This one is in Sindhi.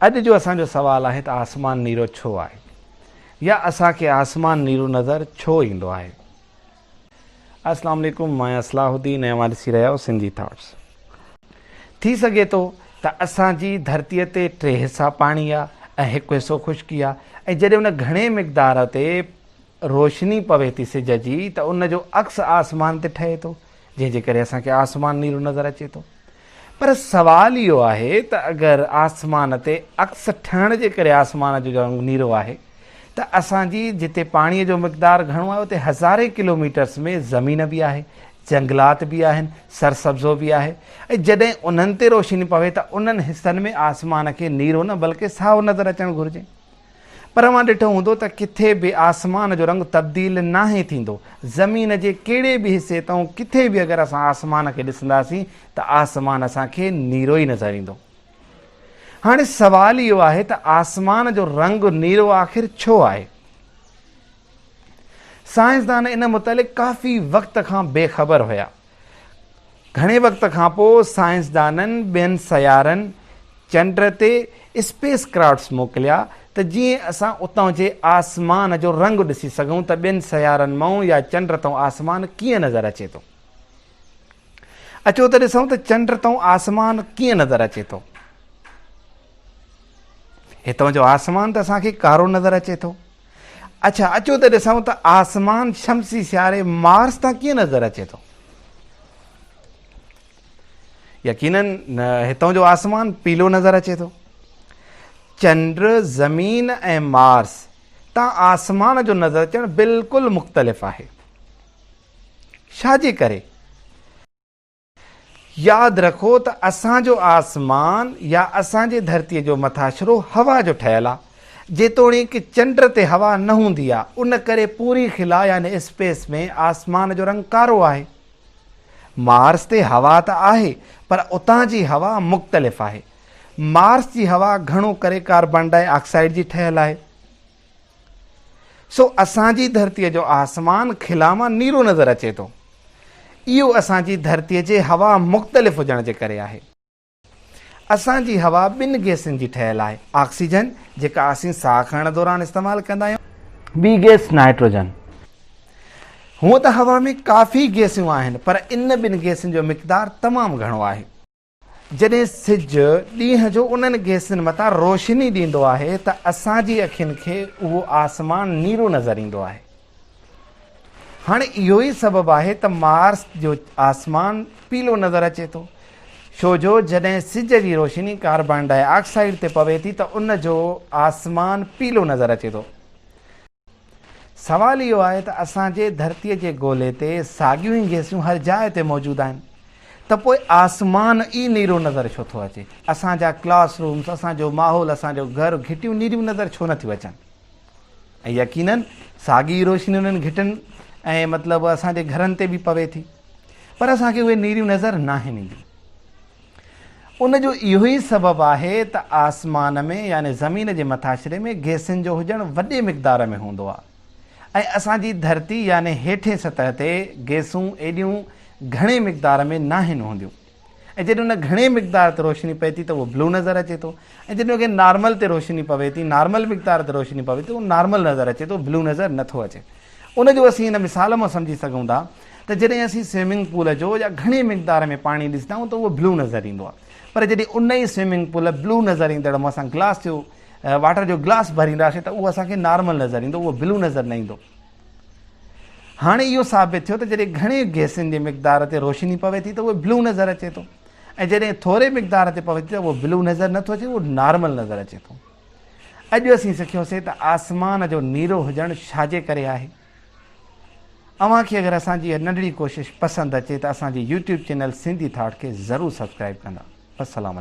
اڄ جو اسان جو سوال آهي ته آسمان نيرو ڇو آهي؟ يا اسان کي آسمان نيرو نظر ڇو ايندو آهي؟ اسلام عليڪم مان آهيان صلاح الدين ۽ اوهان ڏسي رهيا آهيو سنڌي ٿاٽس. ٿي سگهي ٿو ته اسان جي ڌرتي تي ٽي حصا پاڻي آ ۽ هڪ حصو خشڪي آ ۽ جڏهن ان گهڻي مقدار تي روشني پوي ٿي سج جي ته ان جو عڪس آسمان تي ٺهي ٿو جنهن جي ڪري اسان کي آسمان نيرو نظر اچي ٿو. پر سوال اهو آهي ته اگر آسمان تي عڪس ٺهڻ جي ڪري آسمان جو رنگ نيرو آهي ته اسان جي جتي پاڻي جو مقدار گهڻو آهي اتي هزارين ڪلوميٽرس ۾ زمين به آهي، جنگلات به آهن، سرسبزو به آهي ۽ جڏهن انهن تي روشني پوي ته انهن حصن ۾ آسمان کي نيرو نه بلڪه سائو نظر اچڻ گهرجي. پر اوهان ڏٺو هوندو ته ڪٿي به آسمان جو رنگ تبديل ناهي ٿيندو. زمين جي ڪهڙي به حصي تئون ڪٿي به اگر اسان آسمان کي ڏسنداسين ته آسمان اسان کي نيرو ئي نظر ايندو. هاڻي سوال اهو آهي ته آسمان جو رنگ نيرو آخر ڇو آهي؟ سائنسدان ان متعلق ڪافي وقت کان بي خبر هيا. گهڻي وقت کان پوء سائنسدانن ٻين سيارن، چنڊ، تي اسپيس ڪرافٽس موڪليا ته جيئن اسان اتان جي آسمان جو رنگ ڏسي سگهون ته ٻين سيارن مئون يا چنڊ تئون آسمان ڪيئن نظر اچي ٿو. اچو ته ڏسون ته چنڊ تئون آسمان ڪيئن نظر اچي ٿو. هتان جو آسمان ته اسان کي ڪارو نظر اچي ٿو. اڇا اچو ته ڏسون ته آسمان شمسي سياري مارس تان ڪيئن نظر اچي ٿو. يقينن هتان جو آسمان پيلو نظر اچي ٿو. چنڊ، زمين ۽ مارس تان آسمان جو نظر اچڻ بلڪل مختلف آهي. ڇا جي ڪري؟ ياد رکو ته اسان جو آسمان يا اسان جي ڌرتيء جو مٿاڇرو هوا جو ٺهيل آ. جيتوڻيڪ چنڊ تي هوا نه هوندي آ، ان ڪري پوري خلا يعني اسپيس ۾ آسمان جو رنگ ڪارو آهي. مارس تي هوا ته آهي پر اتان جي هوا مختلف آهي. مارس جي هوا گهڻو ڪري ڪاربان ڊاء آڪسائيڊ جي ٺهيل آهي. سو اسان جي ڌرتيء جو آسمان خلا مان نيرو نظر اچي ٿو. اهو اسان جي ڌرتيء جي هوا مختلف هجڻ جي ڪري آهي. اسان جي هوا ٻن گئسن جي ٺهيل آهي، آڪسيجن، جيڪا اسين ساهه کڻڻ دوران استعمال ڪندا آهيون. ٻي گئس نائٽروجن. هونء ته هوا ۾ ڪافي گئسيون آهن پر ان ٻن گئسن جو مقدار تمام گهڻو آهي. جڏهن سج ڏينهن جو انهن گئسن مٿان روشني ڏيندو آهي ته اسان جي اکين کي اهو آسمان نيرو نظر ايندو آهي. هاڻي اهو ئي سبب آهي ته مارس جو آسمان پيلو نظر اچي ٿو. ڇو جو جڏهن سج جي روشني ڪاربان ڊاء آڪسائيڊ تي پوي ٿي ته ان جو آسمان پيلو نظر اچي ٿو. سوال اهو آهي ته اسان جي ڌرتيء جي گولي تي ساڳيون ئي گئسيون هر جاء تي موجود آهن ته پوء آسمان ئي نيرو نظر ڇو ٿو اچي؟ اسان جا ڪلاس رومس، اسان جو ماحول، اسان جو گهر، گهٽيون نيريون نظر ڇو نه ٿيون اچن؟ ۽ يقينن ساڳي ئي روشني انهن گهٽين ۽ مطلب اسان جي گهرن تي به پوي ٿي پر اسان کي اهي نيريون نظر ناهن اينديون. ان جو اهو ئي سبب آهي ته آسمان ۾ يعني زمين جي مٿاڇري ۾ گئسن جو هجڻ وڏي مقدار ۾ هوندو آهي ۽ اسان جي ڌرتي يعني هيٺين سطح تي گئسون ايڏيون گهڻي مقدار ۾ ناهن هونديون ۽ جڏهن ان گهڻي مقدار تي روشني پئي ٿي ته اهو بلو نظر اچي ٿو ۽ جڏهن ان کي نارمل تي روشني پوي ٿي نارمل مقدار تي روشني پوي ٿي اهو نارمل نظر اچي ٿو بلو نظر نٿو اچي. ان جو اسين هن مثال مان سمجهي سگهون ٿا ته جڏهن اسين سوئمنگ پول جو يا گهڻي مقدار ۾ پاڻي ڏسندا آهيون ته اهو بلو نظر ايندو آهي پر جڏهن ان ئي سوئمنگ پول بلو نظر ايندڙ مان اسان گلاس جو واٽر جو گلاس ڀرينداسين ته اهو اسان کي نارمل نظر ايندو اهو بلو نظر نه ايندو. هاڻي اهو ثابت ٿيو ته جڏهن گهڻي گئسن جي مقدار تي روشني پوي ٿي ته اهو بلو نظر اچي ٿو ۽ جڏهن ٿوري مقدار تي پوي ٿي ته اهو بلو نظر نٿو اچي اهو نارمل نظر اچي ٿو. اڄ اسين سکيوسين ته آسمان جو نيرو هجڻ ڇا جي ڪري آهي. اوهان کي اگر اسان جي اها ننڍڙي ڪوشش پسند اچي ته اسان جي يوٽيوب چينل سنڌي ٿاٽ کي ضرور سبسڪرائيب ڪندا. والسلام.